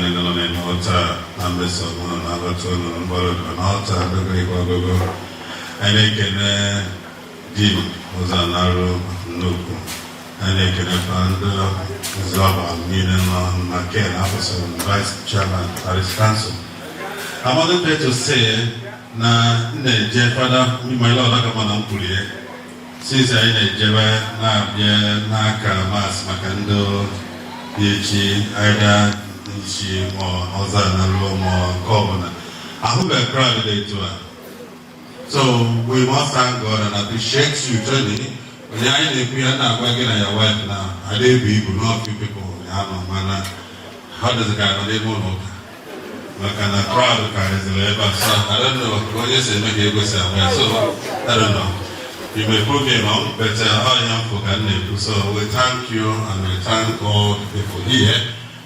niile nọ n'ime altar na mmeso unu na nghọta unu na mgbara obodo na altar ndịgịrịkwa ọgụgụ. Anyị na-ekene di ụzọ na-arụ nnukwu. Anyị na-ekenekwa ndị nzọba niile nọ na Ken Afọsọ, Vice Chairman, Parish Council. I'm only here to say na m na-eje fada my Lord aka mana m kwurie since anyị na-ejebe na-abịa n'aka Mass maka ndị dị echi either nchi ma ọzọ na-alụ ma nke ọbụla ahụbeghị crowd dị etu a. So we must thank God and appreciate you, Tony. Onye anyị na-ekwu ya na-agwa gị na your wife na ada ebu ibu na few people ya nọ, mana ha dịzị ka nọ n'ime ụlọ ụka maka na crowd karịzịrị ebe a. So I don't know ka onye si eme ka ego si agwa ya. So I don't know, you may prove me wrong, but ọ ya mfụ ka m na-ekwu. So we thank you and we thank all the people here.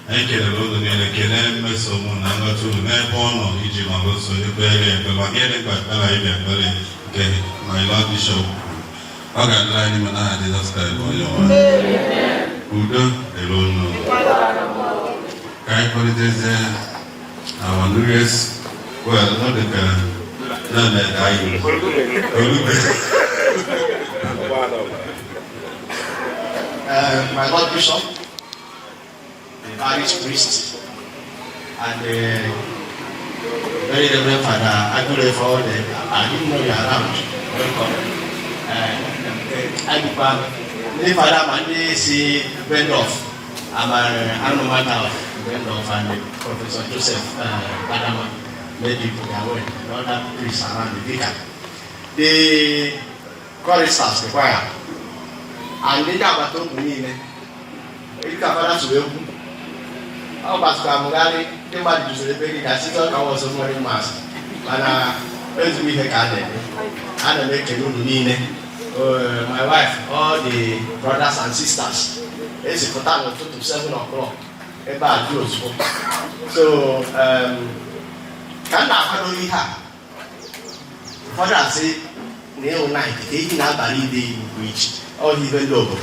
Anyị kelere unu niile, kelee mmeso mụ na nghọta unu n'ebe ọ nọ iji nọrọ nso ekpere ekpere maka ihe dị mkpa. Ekpere anyị bịa ekpere nke my Lord Bishop kwuru, ọ ga-adịrị anyị mma n'aha Jizọs Kraịst bụ onye nwe anyị. Udo dịrị unu. Ka anyị kpọlitezie our newest, well, ọ dị ka na-eme ka anyị olube. My Lord Bishop, the parish priest, and the very Reverend Father Agure for all the, I didn't know you are around. Welcome. Adịkwa ndị fada ma ndị si Bendorf, ama anụmata of Bendorf and Professor Joseph Adama, maybe they are well, and other priests around, the vicar, the choristers, the choir, and ndị agbata obi niile. Dịka fada si wee kwu, ọ gbasara mụgharị ndị mmadụ juziri ebe gị ka site ọka ọzọ nwere Mass, mana ezigbo ihe ka a na-eme. Ana m ekele unu niile. My wife, all the brothers and sisters ezipụta n'ụtụtụ 7 o'clock ebe a dị ozugbo. So ka m na-akwado ihe a, ụfọdụ asị na ịhụ night ka ehi na-abalị ide igbo ichi ọ ibe ndị obodo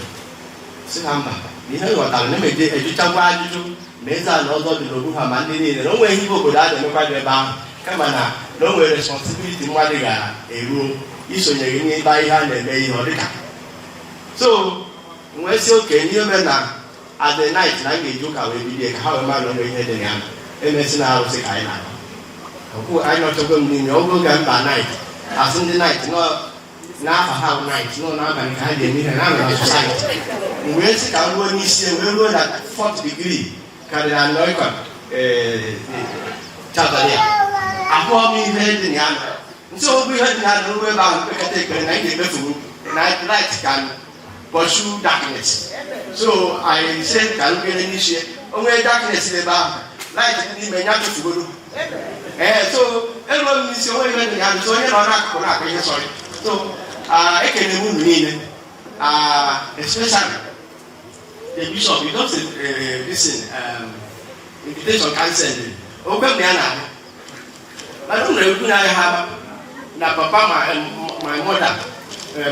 si ha mba na ihe ghọtara na emeje ejuchakwa ajụjụ ma eze ala ọzọ dị n'okwu ha ma ndị niile na o nwere ihe obodo a na-emekwa dị ebe ahụ, kama na o nwere responsibility mmadụ ga-eruo isonyere n'ebe ihe a na-eme ihe ọ dịka. So wee sị oke ihe mere na at the night na m ga-eji ụka wee bilie ka ha wee mara na onwe ihe dị na ya emesi na arụsị ka anyị na-aga okwu anyị nọchakwa m n'ime oge oge mba night asị ndị night nọ n'afa ha bụ night nọ n'abalị ka ha ga-eme ihe na na society. M wee sị ka m ruo n'isi wee ruo na fourth degree Cardinal Noikon Chavaria ahụọ m ihe dị na ya nso okwu ihe dị na ya ruo ebe ahụ mkpekọta ekpere na anyị ga-emefu na light can pursue darkness. So I say ka m kere n'isi onwe darkness n'ebe ahụ, light dị n'ime ya tụfugodo. Ee, so eruo m n'isi onwe ihe dị na ya nso onye nọ n'akụkụ na-akụ ihe sọrọ. So ekele m unu niile, especially the bishop. You don say this thing, invitation cancel okwe m ya na-abịa, mana unu ekwu na ha na papa my mother,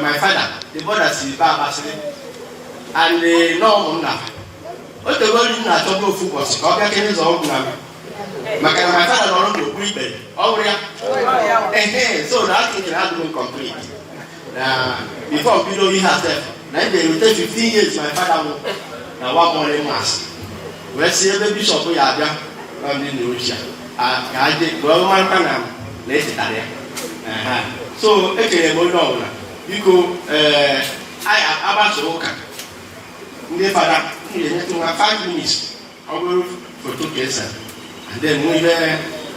my father, the brother si ba agbasịrị and nọ ụmụnna o tego nri m na-achọba ofu ụbọchị ka ọ bịa kene ụzọ ọgwụ na maka na my father nọrọ n'okpuru ikpere ọ bụrụ ya ehe. So that thinking adịghị complete na before bido ihe a sef na m ga-erute 15 years my father nwụ na one morning Mass wee si ebe bishop ya abịa na ndị nna ochie ka a je wee marakwa na echetara ya. Ehe. So ekele m onye ọbụla. Biko, ee, anyị agbasa ụka ndị fada m ga-enyetụ nwa 5 minutes ọ bụrụ foto ka ese and then nwe ihe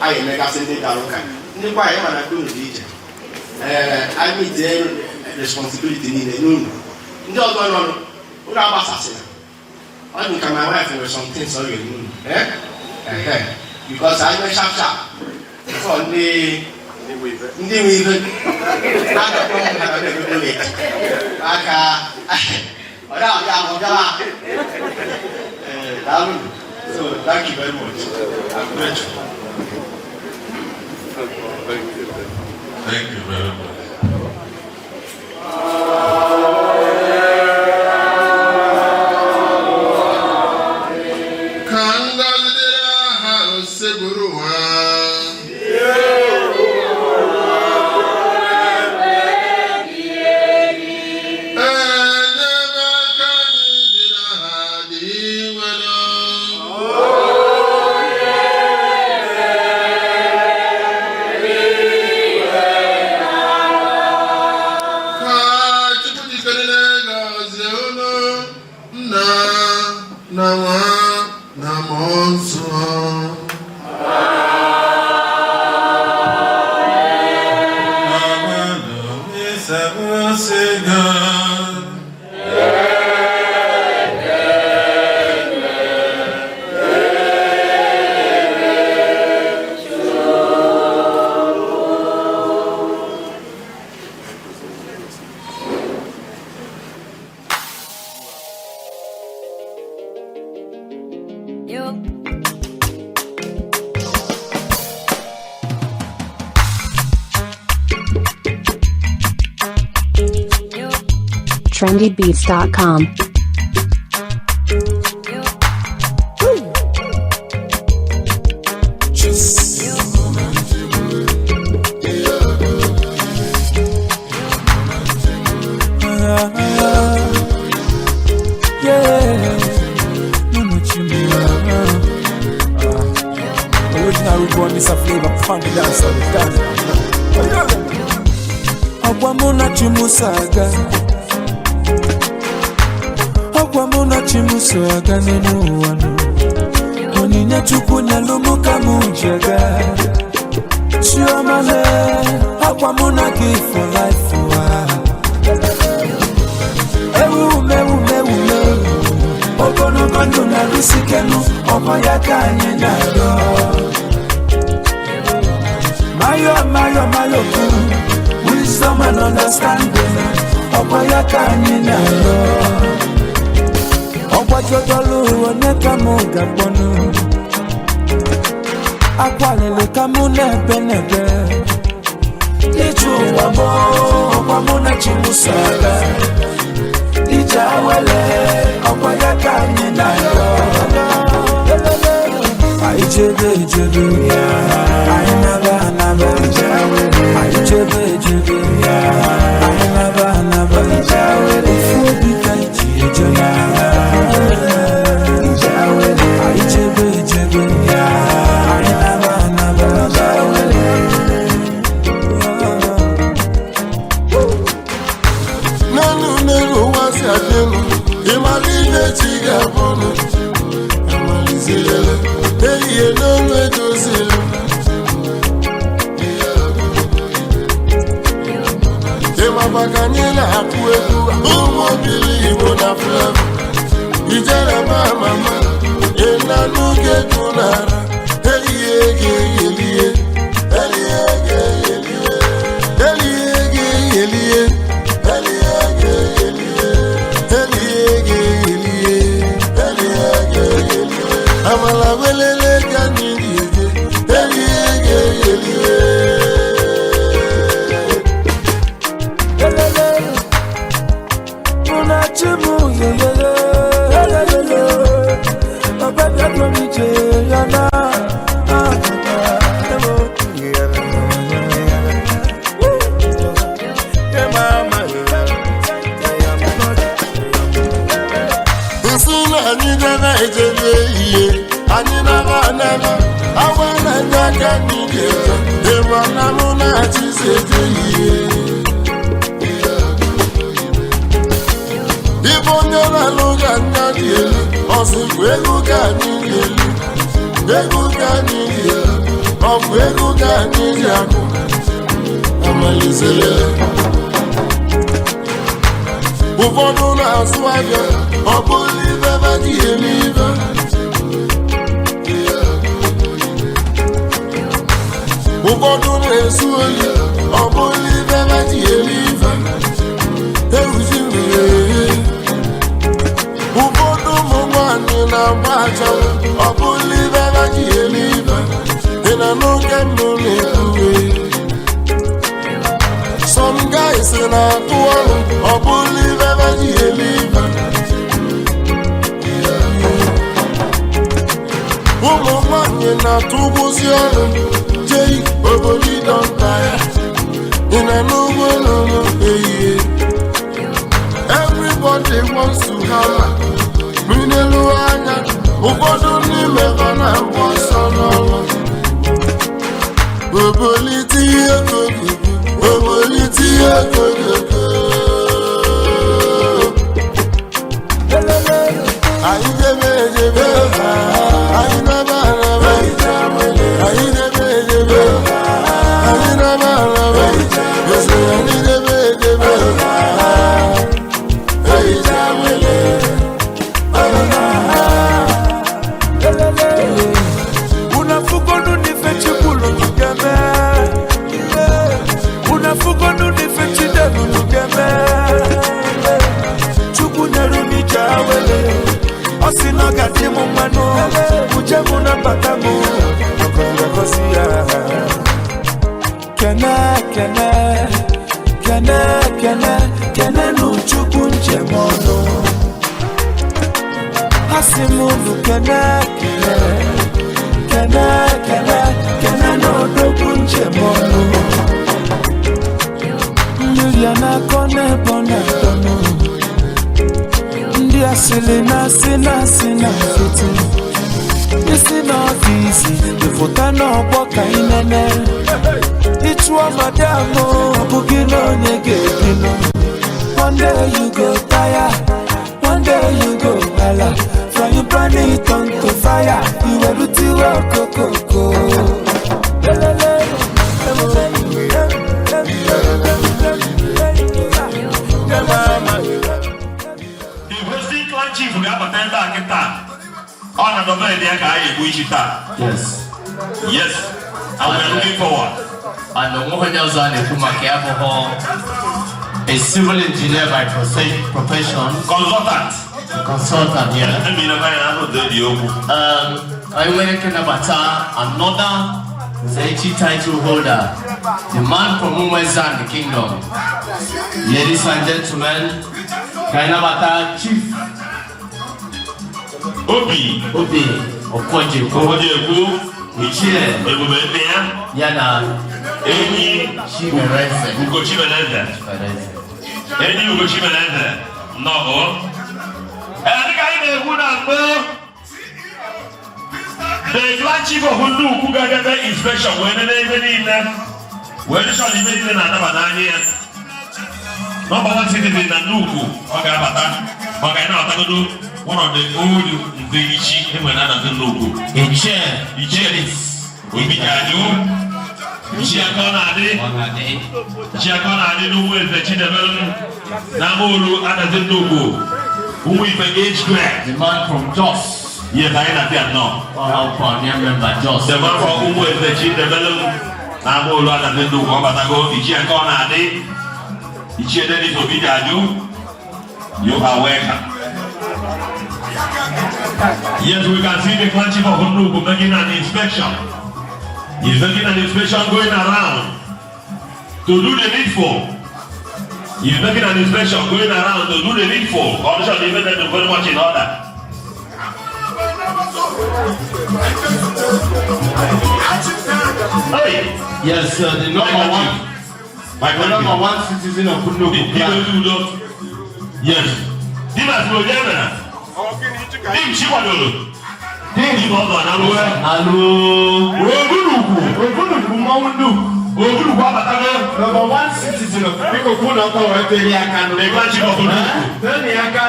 anyị emegasị. Ndị gara ụka, ndị kwa anyị mana unu dị iche, ee, anyị tie responsibility niile n'unu. Ndị ọzọ nọ unu agbasasịla ọ dị ka my wife nwere some things ọ ga-eme unu, eh ehe, because anyị nwee sharp sharp before ndị nwe ibe na-adọkpọ m ha na-egodo late maka ọ na-abịa ahụ bịawa. Ee, daalụ. So thank you very much. I'm grateful. Thank you. Thank you very much. Ka ngọzi dịrị aha Osebụrụwa. Enyemaka anyị dị n'aha dị nwere. Ka Chukwu jikere gọzie unu, Nna na Nwa na Mmụọ Nsọ. Yo. Yo. trendybeats.com. Yo. Yeah, no chimney. Original root boy, Mr. Flavor, funky dance, dance. Ọgwa mụ na chi m so aga. Ọgwa mụ na chi m so aga n'elu ụwa nụ. Onyinye Chukwu nyelụ mụ ka mụ ji aga. Chioma le, ọgwa mụ na gị for life ụwa. Ewumewumewume, ogologo ndụ na-arụsikenu, ọkwa ya ka anyị na-arịọ. Mayo mayo mayo kwuru, wisdom and understanding, ọkwa ya ka anyị na-arịọ. Ọgbajodolu onye ka mụ ga-akpọnụ, akwalili ka mụ na-ebe n'ebe. Ije ụwa mụ, ọkwa mụ na chi mụ so aga. Ije awele, ọkwa ya ka anyị na-arịọ. Anyị chebe echebe, anyị naba anaba. Anyị chebe echebe, anyị naba anaba. Ofu obi ka anyị ji eje Anyị chebe echebe, anyị naba anaba. N'elu n'elu ụwa si adị elu, ịmara ihe chi ga-abụnụ. Amalizirele, ehihie n'olu edozila. Ịmaba ka anyị na-akụ egwu, ụmụ obili Igbo na Flavor. Ijere ma mama, ịnanụ ga-egwu n'ara, ehihie ga-eyelie, ehihie ga-eyelie, ehihie ga-eyelie. Amala welele ka anyị ga-eje, elie ga-eyelie. Elele, Munachimu, yeyeye, elelele, ọbẹ̀ bí ẹ̀dùn mi jẹ yọ̀nà. Nsị na anyị debe ejebe ihe, anyị naba anaba, awa na ndị aka anyị ga-eje, ịma na mụ na achịzi eje ihe. Ibe onye na-alụ ga anya dị elu, ọsịkwa ego ka anyị dị elu, ego ka anyị dị elu, ọ bụ ego ka anyị ji akụ, amalizere. Ụfọdụ na-azụ ahịa, ọ bụrụ ibe ha ji eme ibe. Ụfọdụ na-ezu ohi, ọ bụrụ ibe ha ji eme ibe. Ewuzi mmiri. Ụfọdụ ụmụ nwanyị na-agba achanwụ, ọ bụrụ ibe ha ji eme ibe. Ị na n'oge mbụ na-ekwuwe. Some guys na-atụ ọrụ, ọ bụrụ ibe ha ji eme ibe. Ụmụ nwanyị Anyị na-atụgbuzi ọrụ jei obodo ịdọnta ya ị na n'ugbo lụrụ ehihie. Everybody wants to hammer n'elu anya. Ụfọdụ n'ime ha na-agba ọsọ n'ọrụ obolite ihe kogogo, obolite ihe kogogo. Anyị debe edebe, anyị naba araba, anyị debe edebe, anyị naba araba, eze anyị debe edebe, ehicha wele. Unafugonu nife chukwu lugeme, unafugonu nife chidelu lugeme. Chukwu nyere m ije awele, ọ sị na ọ ga-adị m mmanụ uje mụ na mbata mụ ọgọrọgosi ya. Kene kene kene kene kene nụ Chukwu njem ọnụ. Asị m unu kene kene kene kene kene n'odogwu njem ọnụ. Mmiri a na-akọ n'ebe ọ na-adọnụ. Ndị asịrị na-asị na-asị na nkịtị isi n'ọfịs ịfụta n'ọgbọ ka ị nene ịchụọ madam, ọ bụghị na onye ga-ebinụ. One day you go tire, one day you go hala frying pan, it turn to fire, iwerutiwe okokoko. Lelele. The hosting clan chief ga-abata ebe a kịta. Ọ na dọbele ya ka a ga-egbu isi taa. Yes. Yes, and we are looking forward. And onweghị onye ọzọ a na-ekwu maka ya bụghọ a civil engineer by profession, consultant, a consultant, yeah. Emi na banyere ahụ dị okwu. Anyị nwere ike nabata another Nze-Ichi title holder, the man from Umwezan Kingdom. Ladies and gentlemen, ka anyị nabata Chief Obi Obi Okonjekwu, Okonjekwu, Ichie ebube ndị ya, ya na enyi Chimereze. Ugochi Meleze. Chimereze. Enyi Ugochi Meleze nnọọ. Ee, dịka anyị na-ekwu na mbụ, the clan chief of Nnukwu ga-agata inspection wee nene ife niile, wee dịchọ na ife niile na-adaba n'anya ya. Number one citizen na Nnukwu, ọ ga-abata maka anyị na-abatagodo one of the old Nze Ichi enwere na-adazi Nnukwu. Ichie Ichie Obi Jaju, Ichie aka ọ na-adị. Ọ na-adị. Ichie aka ọ na-adị n'ụmụ eze Chidebelu na Amaolu adazi Nnukwu, ụmụ ife age square. The man from Jos. Yes, anyị na-abịa nnọọ. Ọha pioneer member Jos. The man from ụmụ eze Chidebelu na Amaolu adazi Nnukwu, ọ batago. Ichie aka ọ na-adị, Ichie Dennis Obi Jaju, you are welcome. Yes, we can see the clan chief of Nnukwu making an inspection. He's making an inspection, going around to do the needful. He's making an inspection, going around to do the needful. Condition even then very much in order. Hey, Yes, the number one, my the number one citizen of Nnukwu clan. Yes. Dimas Mojemena. Dim Chikwadolo. Dim ọzọ na ruwe. Alo. Ogunukwu. Ogunukwu mmanwụ Nnukwu. Ogunukwu abatago. Number one citizen of biko kwụ na ọkọ wee feri aka nụ. The clan chief of Nnukwu. Feri aka.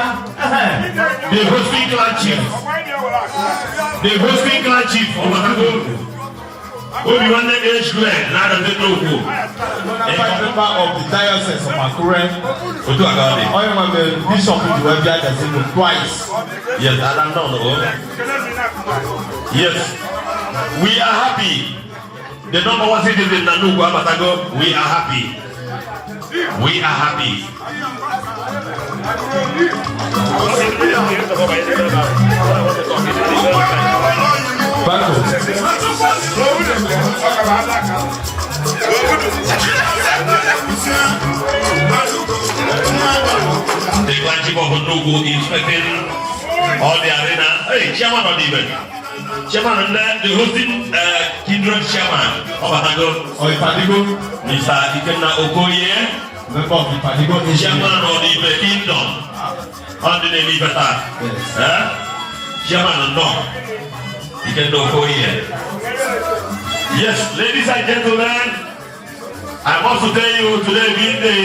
The hosting clan chief. The hosting clan chief ọbatago. Obi nwanne age square na-adazi Nnukwu. Member of the Diocese of Akure. Otu a ka ọ dị. Onye nwe mere bishop ji wee bịa Gazino twice. Yes, Alan no, no. Yes. We are happy. The number one citizen na Nnukwu abatago. We are happy. We are happy. Bako. The clan chief of Nnukwu inspecting all the arena. Hey, chairman of the event. Chairman ndị the hosting kindred chairman, ọbatago. Ifadigo. Mr. Ikenna Okoye. Member of Ifadigo Asia. Chairman of the Ife Kingdom. Ọ ndị na-eme ife taa. Eh? Chairman nnọọ. Ikenna Okoye. Yes, ladies and gentlemen, I must tell you, today being the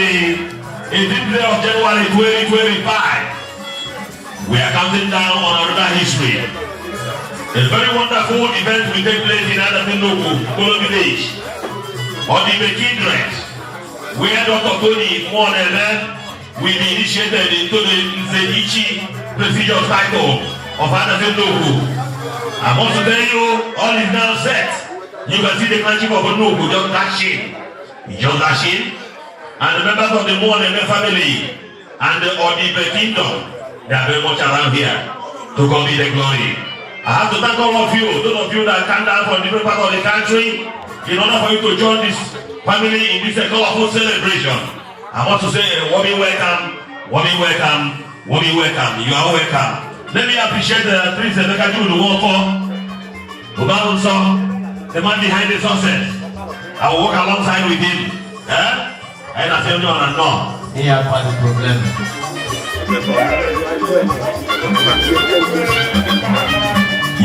18th day of January 2025, we are counting down on another history. A very wonderful event will take place in Adazi Nnukwu, Kolo Village, on the Kindred, where Dr. Tony Muoneme will be initiated into the Nze Ichi prestigious title of Adazi Nnukwu. I must tell you, all is now set. You can see the clan chief of Nnukwu just dashing. He just dashing. And the members of the Muoneme family and the Odibe Kingdom, they are very much around here to God be the glory. I have to thank all of you, those of you that come down from different parts of the country, in order for you to join this family in this colorful celebration. I want to say a warm welcome, warm welcome, warm welcome. You are welcome. Let me appreciate the Prince Emeka Jude Nwoko, Obanso, the man behind the success. I will work alongside with him. Eh? And I tell you on no. Ihe akwa the problem.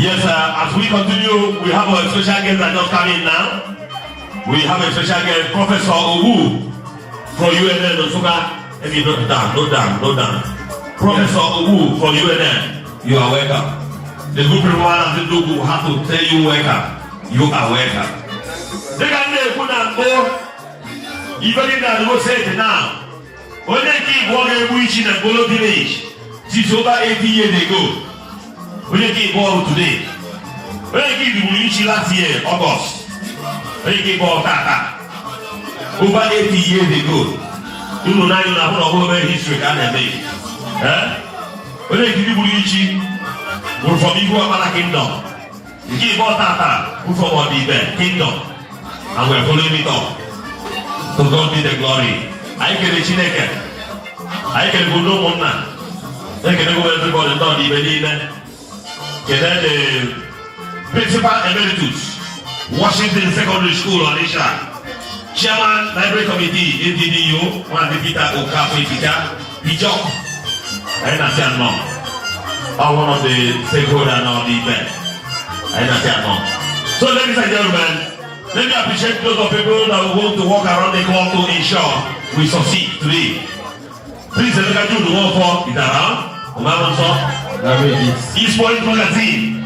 Yes, as we continue, we have a special guest that just come in now. We have a special guest, Professor Owu from UNN Nsukka. If you note down, note down, note down. Professor Owu from UNN, you are welcome. The good people of Ndugu have to tell you welcome. You are welcome. Dịka m na-ekwu na mbụ, ife dị na Adugbo State now, onye nke Igbo ga-egbu ichi na Ngolo Village since over 80 years ago. Onye nke Igbo ọrụ today. Onye nke Igbo gburu ichi last year, August. Onye nke Igbo tata. Over 80 years ago. Unu n'anya na ahụ na ọbụrụ mere history ka a na-eme. Eh? Onye nke Igbo gburu ichi gburu from Ihu Amala Kingdom. Nke Igbo tata gburu from Odibe Kingdom. And we are following it up. To God be the glory. Anyị kere Chineke. Anyị kere bụ ndị ụmụnna. Ekele go everybody ndị Odibe niile. Kele the principal emeritus, Washington Secondary School, Onitsha. Chairman, Library Committee, ADDU, Maazị Peter Okafor Ifika, Ijok. Anyị na-asị anọ. All one of the stakeholders na Odibe. Anyị na-asị anọ. So ladies and gentlemen, let me appreciate those of people that will want to work around the clock to ensure we succeed today. Please, Emeka Jude Nwoko is around. Omamonso. East Point Magazine.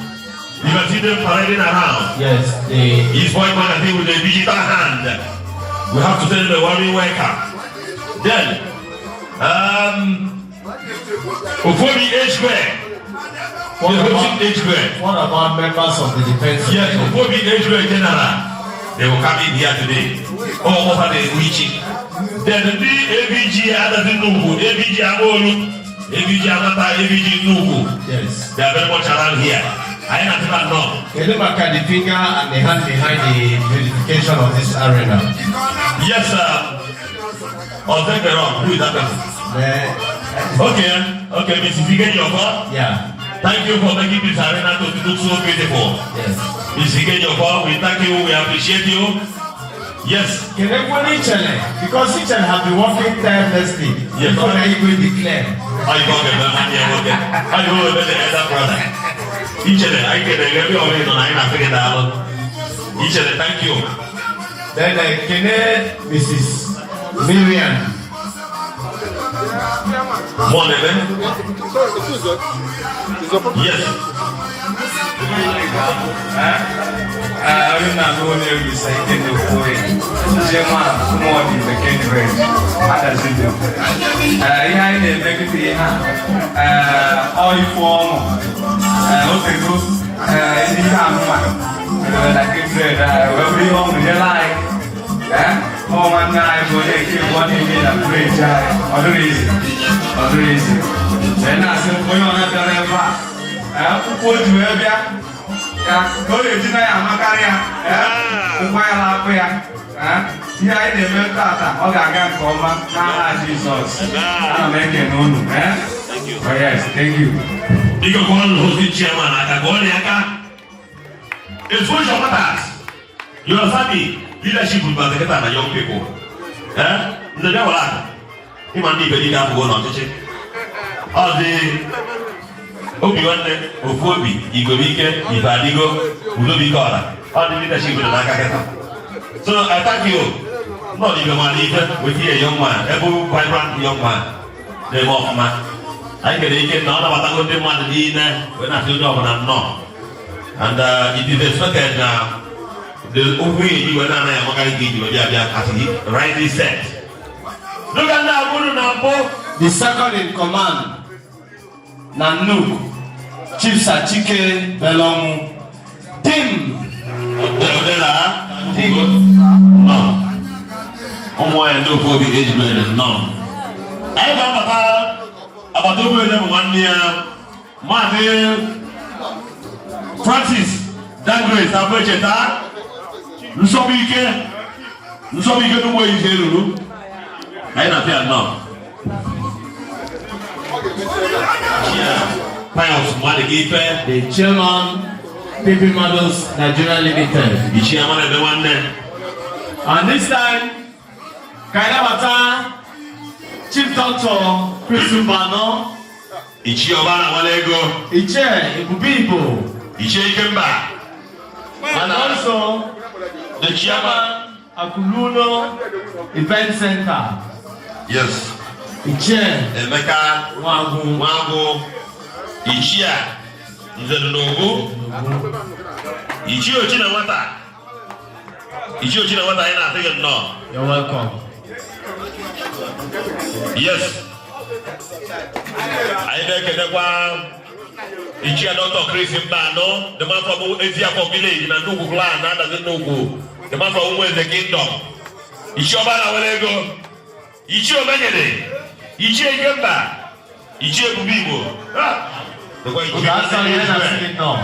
You can see them parading around. Yes, they. East Point Magazine with a digital hand. We have to tell them a warm welcome. Then, Ofobi H Square. The hosting H Square. What about members of the defense? Yes, Ofobi H Square General. They will come in here today. Oh, over the Uichi. Then the ABG Adazi Nnukwu, ABG Amolu, ABG Amata, ABG Nnukwu. Yes. They are very much around here. Anyị na-atụba nnọọ. Kedu maka the finger and the hand behind the beautification of this arena? Yes, sir. Ozekeron, who is that person? Okay, Mrs. Igenyoko. Yeah. Thank you for making this arena to look so beautiful. Yes. Mrs. Igenyoko, we thank you, we appreciate you. Yes. Kenekwene Ichele, because Ichele have been working tirelessly. Yes. Before na Igwe declare. How you going to be? How you going to be the elder brother? Ichele, I get the every of you na ina figure out. Ichele, thank you. Then Kene Mrs. Miriam. Morning, eh? Yes. Onye na-anụ onye Mr. Ikenna Okoye, Chairman Ụmụọdịbe Kindred, Adazi Nnukwu. Ihe anyị na-eme kịta ihe a, ọ ife ọṅụ, otego ihe anụma na Kindred wee bụrụ ihe ọṅụ nyere anyị. Ọ nwanne anyị bụ onye nke ịbụọ na-eme na village anyị, ọ dịrị izi, ọ dịrị izi. Wee na-asị onye ọ na-abịara ebe a, ụkwụ o ji wee bịa ya ka ọ na-eji na ya amakarị ya, ụkwụ ya na-akpụ ya. Ihe anyị na-eme tata, ọ ga-aga nke ọma n'aha Jizọs. Ana m ekene unu. Oh yes, thank you. Biko kụọrọ hosting chairman aka, kụọrọ ya aka. Exposure matters. You understand me? Leadership bụ kịta na young people. Eh? Ndị bịa were aka. Ịma ndị ibe dịka abụgo n'ọchịchị. Ọ dị obi nwanne, ofu obi, igwebike, ife adịgo, udobike ọra. Ọ dị leadership dị n'aka kịta. So I thank you. Nọ n'ibe mara ife with a young man, ebe vibrant young man na-eme ọfụma. Anyị kere ike na ọ nabatago ndị mmadụ niile wee na-asị onye ọbụla nnọọ. And it is expected na the okwu eji wee na-anaghị amakarị ka iji wee bịa bịa as he rightly said. Dịka ndị agbụrụ na mbụ. The second in command na Nnukwu, Chief Sachike Belonwu. Tim. Odela. Tim. Nnọọ. Ụmụ nwaanyị ndị ofu obi ejibere nnọọ. Anyị ga-abata agbata obi onye bụ nwanne ya, Maazị Francis Dangrace Abụecheta Nsọbụike, Nsọbụike n'ugbo ise ruru. Anyị na-apịa nnọọ. Pius Mmadụ Ife. The chairman, PP Models Nigeria Limited. Ichie Amanebe nwanne. And this time, ka anyị nabata Chief Doctor Chris Mbano. Ichie Ọba na ego. Ichie Ebube Igbo. Ichie Ikemba. And also the chairman, Akuluno Event Center. Yes. Ichie Emeka Nwagwu. Nwagwu. Ichie Nzedu. Ichie Ochi na nwata. Ichie Ochi na nwata, anyị na-asị gị nnọọ. You're welcome. Yes. Anyị na-ekenekwa Ichie Dr. Chris Mbano, the man from Eziafọ Village na Nnukwu clan na Adazi Nnukwu, the man from Umueze Kingdom. Ichie Ọba na nwere ego. Ichie Omenyere. Ichie Ikemba. Ichie Ebube Igbo. Ah! Dịkwa Ichie Oge asa ihe na-asị gị nnọọ.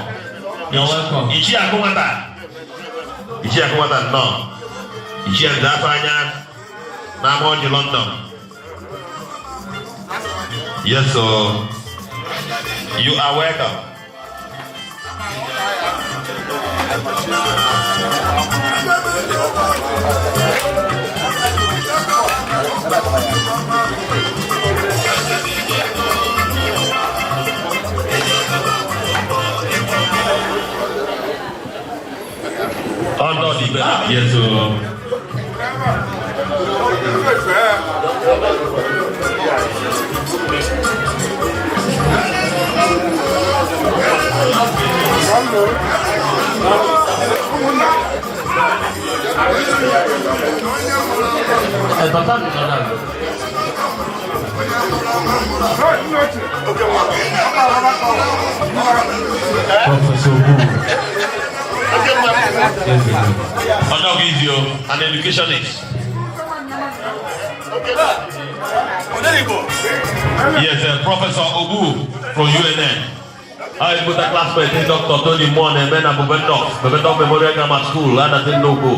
You're welcome. Ichie Akụ nwata. Ichie Akụ nwata, nnọọ. Ichie Nze Afọ Anya n'ama ọjị London. Yes, so you are welcome. Oh, no, the yes, so. Eh, papa mi nọ náà. Professor Obu. Ọjọ́ easy o, an educationist. Yes, Professor Obu from UNN. I put a classmate, Dr. Tony Moore, and at Bubendorf Memorial Grammar School, Adazi Nnukwu.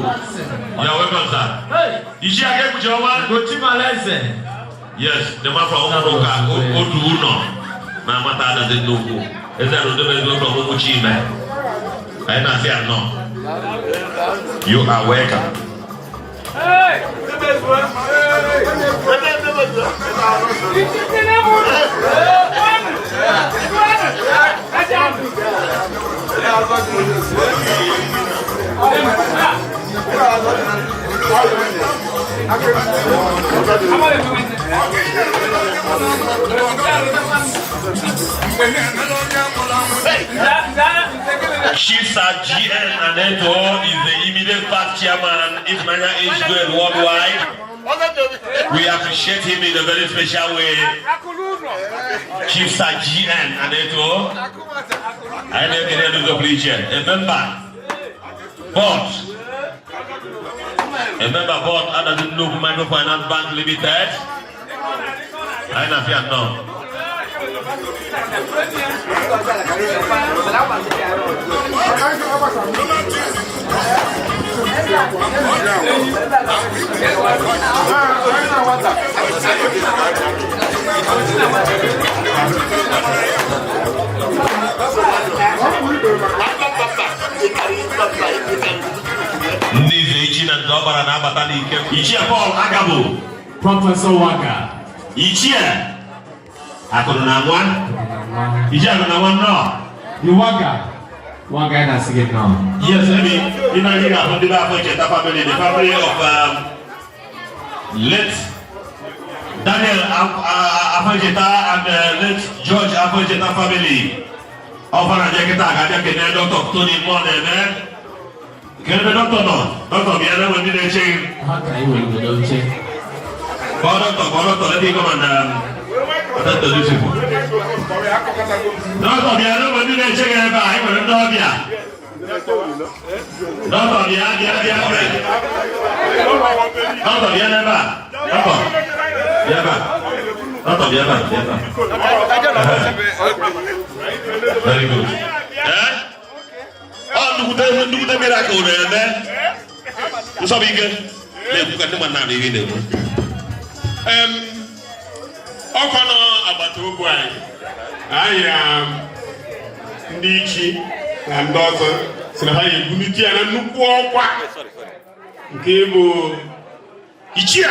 You're welcome, sir. Hey! Iṣẹ́ akẹ́kọ̀ọ́ wa. Gochi Maleze. Yes, the man from Umuruka, Odu Uno, na Amata Adazi Nnukwu. Eze Arụdobe Ezigbo from Umuchime. Anyị na-asị anọ. You are welcome. Hey! Chief Sir GN Aneto is the immediate past chairman, Ifunanya Age Grade Worldwide. We appreciate him in a very special way. Chief Sir GN Aneto. I na-ekele n'ụzọ pụrụ iche. A member board Adazi Nnukwu Microfinance Bank Limited. Anyị na-afịa nnọọ. Ndị Nze Ichi na Nze Ọbara na-abata n'ike. Ichie Paul Agabo. Professor Waga. Ichie Akụrụ na Nwa. Ichie Akụrụ na Nwa, nnọọ. The Waga. Waga na-asị gị nnọọ. Yes, maybe ị na-aga ga-ahụ ndị be Afọ Echeta family, the family of late Daniel Afọ Echeta and late George Afọ Echeta family. Ọfara bịa kịta ga-abịa kene Dr. Tony Mmụọ na-eme. Kedu ebe dọkịta nọ? Dọkịta, bịa na ndị na-eche gị. Ha ka anyị were were oche. Kpọọ dọkịta, kpọọ dọkịta, let him come and attend to these people. Dọkịta, bịa na ndị na-eche gị ebe a, anyị nwere ndị ọbịa. Dọkịta, bịa, bịa, bịa, bịa. Dọkịta, bịa n'ebe a. Dọkịta, bịa ebe a. Dọkịta, bịa ebe a, bịa ebe a. Very good. Eh? Ọ nnukwute nnukwute miracle na-eme. Nsọbụ ike na-ekwu ka ndị mmadụ na-anụ ihe ị na-ekwu. Ọkwa nọ agbata obi anyị anyị, ndị ichi na ndị ọzọ si na ha ga-ebulite ya na nnukwu ọkwa nke bụ ichie,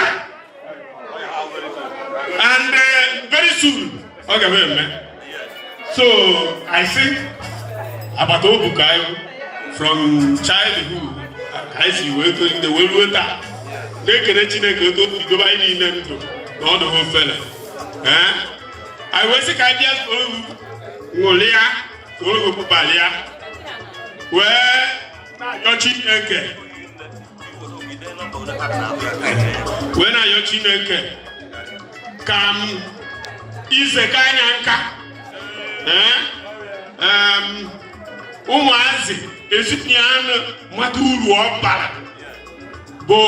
and very soon ọ ga eme. So I think agbata obi ka anyị from childhood ka anyị si wee tolite wee ruo taa, na-ekele Chineke otu o si dobe anyị niile ndụ na ọdụ ha ofele. Ee, anyị wee sị ka anyị bịa soro ṅụrịa, soro kpụkpalịa, wee na-ayọ Chineke, wee na-ayọ Chineke ka m izeka anya nka. Ee, ụmụazị ezinye anụ mata uru ọ bara bụ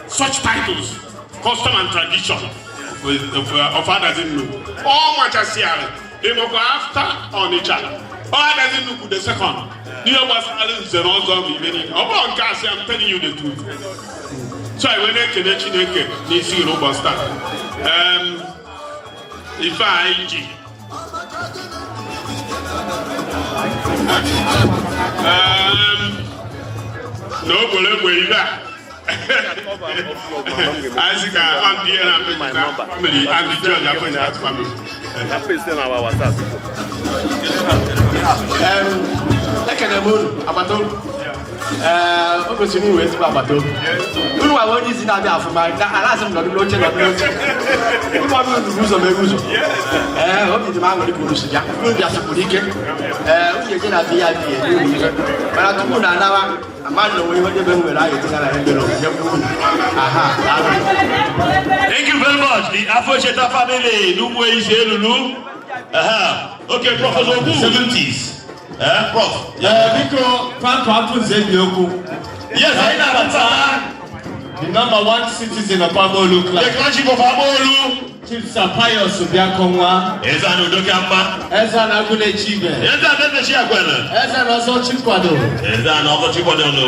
such titles, custom and tradition of Adazi Nnukwu. Ọ machasịara ịmakwa after Ọnịcha, ọ Adazi Nnukwu the second n'ihe gbasara nze na ọzọ bụ ibe niile. Ọ bụrụ nke asị, I'm telling you the truth. So anyị wee na-ekele Chineke n'isi gị n'ụbọchị taa. Ife a anyị ji na ogbologbo ibe a anyị sị ka ọ ndị ya na family and the George Afọ family. Ekene m unu, agbata obi. Ee, o gosiri iwe ezigbo agbata obi. Unu nwa onye isi na-abịa afụma na alasị m nọdụ n'oche, nọdụ n'oche. Unu ọbụla unu ụzọ mere ụzọ. Ee, obi dị m aṅụrị ka unu si bịa. Unu bịasịkwuru ike. Ee, unu ga-eje na di ya bi eri unu ife, mana tupu na anawa ama na onwe ihe onye be m nwere anyị etinye na ya mbere nye unu. Aha, daalụ. Thank you very much. The Afocheta family, Numwe Isi Elulu. Uh-huh. Okay, Professor Ogu. 70s. Eh, Prof. Ee, biko, Franco Afunze bi okwu. Yes, anyị na-abata. The number one citizen of Amolu The clan. clan chief of Amolu. Chief Sir Pius Obiakonwa. Eze ana Udoka mma. Eze ana Agunechibe. Eze ana Eze Chiakwele. Eze ana Ọzọ Chikwado. Eze ana Ọzọ Chikwado nọ.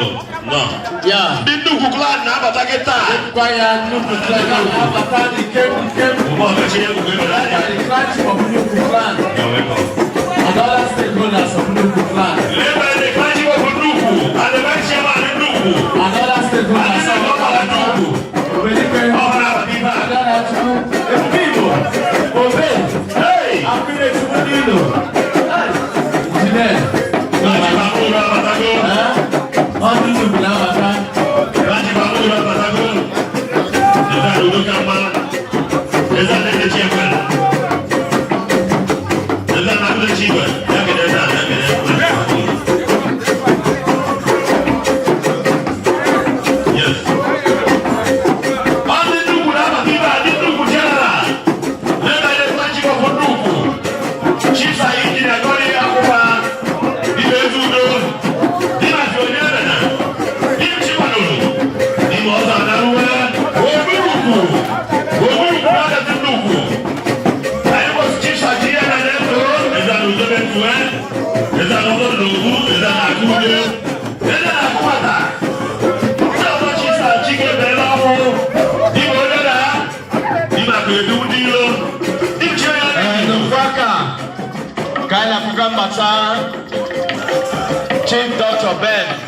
Nọ. Ya. Ndị nnukwu clan na-abata gị taa. Gwa ya nnukwu clan na-abata n'ikem n'ikem. Ụmụ ọkachi egwu ebe anya. The clan chief of nnukwu clan. You're welcome. And other stakeholders of nnukwu clan. Leba the clan chief of Nnukwu and the vice chairman Nnukwu. And other stakeholders And the governor Nnukwu. Obedike. Ọbara abata. Adarachukwu. Ebube Igbo. Obe. Hey! Akụre Chukwu n'ilo. Engineer. Clan chief Amolu abatago. Ọ ndị nnukwu na-abata. Clan chief Amolu abatago. Eze ana Udoka mma. Eze ana Eze Chiakwele. Eze ana Agunechibe. Ya kede eze ana, ya kede. Senator Ben